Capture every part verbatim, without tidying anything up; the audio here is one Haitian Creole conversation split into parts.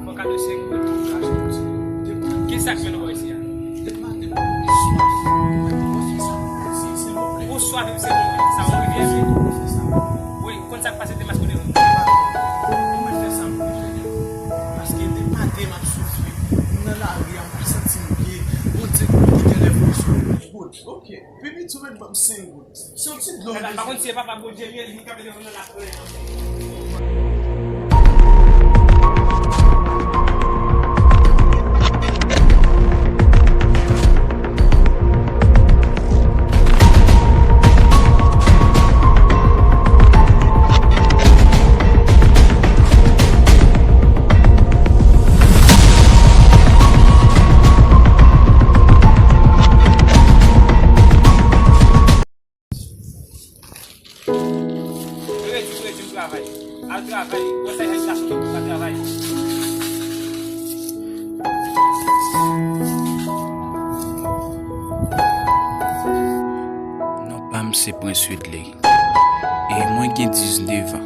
Fò kado senk goud pou w ka achte yon ti. Ki sa k mennen w isi a? Ou swaf, se sa w rivyè. Wi, konn sa k pase te maskone. Ou mèt fè sa pou mwen. Paske de maten m ap soufri. M nan lari a, m pa santi m byen. Bondye ki gen lè fòs mwen. Good. Ok. Pipi tou mèt ban m senk goud. Se yon ti dlo. Epa, pa konn si e papa Bondye li ye, li kanpe devan nan lapriyè. Redi, redi, m travay. Al travay. Wè sa, redi la sou tout, al travay. Non pa m se Prince Widley. E mwen gen diznèf an.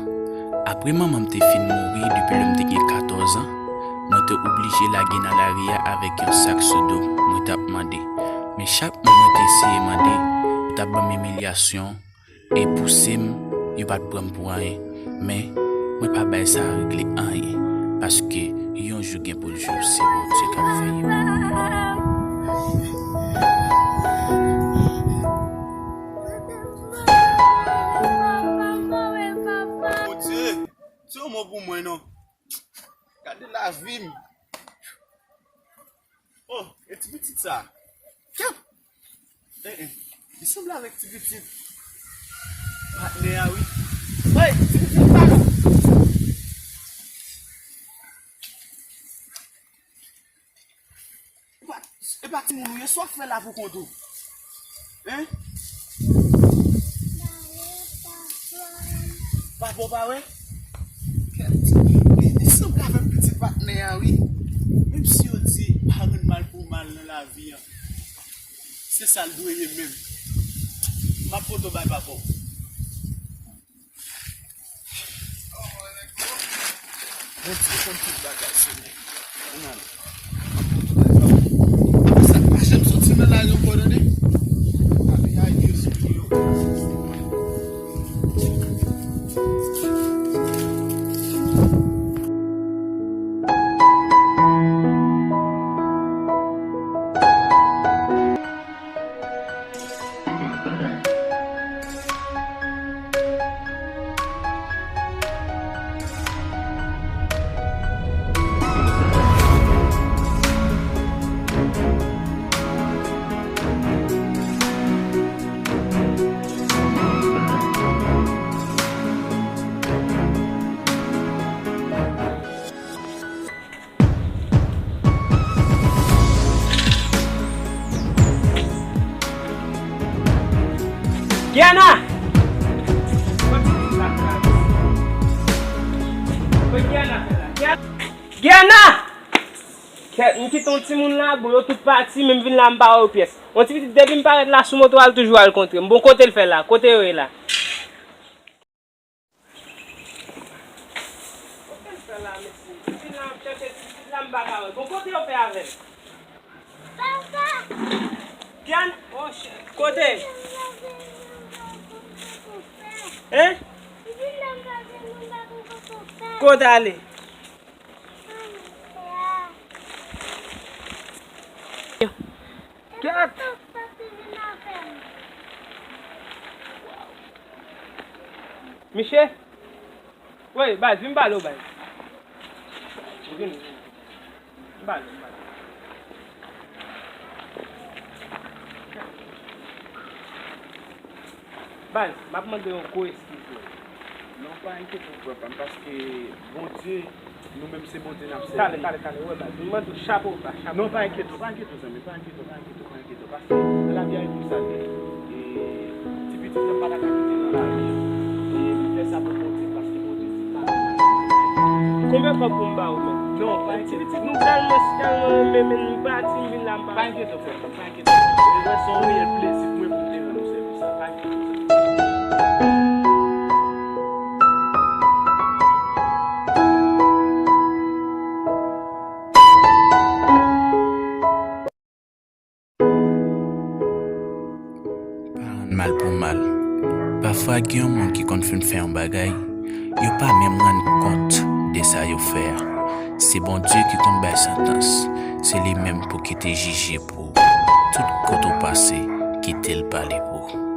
Apre manman m te fin mouri depi lè m te gen katòz an, mwen te oblije lage nan lari a avèk yon sak sou do m, mwen t ap mande. Men chak mwen te eseye mande, yo t ap ban m imilyasyon e pouse m, yo pa t pran m pou anyen. Men, mwen pa bay sa regle anyen, paske yon jou gen pou l jou, se Bondye k ap veye pou nou. Bondye, se yon mo pou mwen non. Gade lavi m. Oh, e ti pitit sa. Kèt! Eh, eh. Li sanble avèk ti pitit patnè a, wi. Hey, ti pitit pa nou. E pa, e pa timoun ou ye, sa w ap fè la pou kont ou? Hein? Papa w pa wè? Li, li sanble avèk pitit patnè a, wi. Menm si yo di pa rann mal pou mal nan lavi a, se sa l dwe ye menm. M ap pote w bay papa w. Bondye konn tout bagay, Senyè. Ann ale. Sa pa janm soti nan lari ankò, tande. Ay, ay, Jezi, Jezi. Gianna! Gianna! Kèt, m kite yon timoun la, bon, yo tout pati, men m vin la, m pa wè yo pyès. Yon ti pitit, depi m parèt la sou moto a, l toujou al kontre m. Bon, kote l fè la? Kote yo ye la? Kote l fè la, mesye? M vin la, m chèche ti pitit la, m pa ka wè. Bon, kote yo fè avè l? Papa! Kian? Kote? Hein? Kote ale? Kèt! Miche? Wi, baz, vin pale w, baz. Vin. Vin pale, vin pale. Baz, m ap mande w gwo eskiz mwen. Non, pa enkyete w, frè pa m, paske Bondye, nou menm se Bondye n ap sèvi. Kale, kale, kale, wè, baz. M mande w chapo ba, chapo ba. Non, pa enkyete w, pa enkyete w, zanmi, pa enkyete w, pa enkyete w, pa enkyete w, paske nan lavi a, e pou sa l ye. E ti pitit lan pa ta ka kite nan lari an. E m fè sa pou Bondye, paske Bondye di pa. Konbyen kòb pou m ba w menm? Non, pa enkyete w. Ti pitit, m tèlman, tèlman renmen, men m pati, m vin la, m pa. Pa enkyete w, frè pa m, pa enkyete w. Se yon reyèl plezi pou mwen pou m te rann ou sèvis la. Pa enkyete w. Pa rann mal pou mal. Pafwa, gen yon moun ki konn fin fè yon bagay, yo pa menm rann kont de sa yo fè a. Se Bondye ki konn bay santans. Se li menm pou ki te jije pou ou. Tout kote w pase, kite l pale pou ou.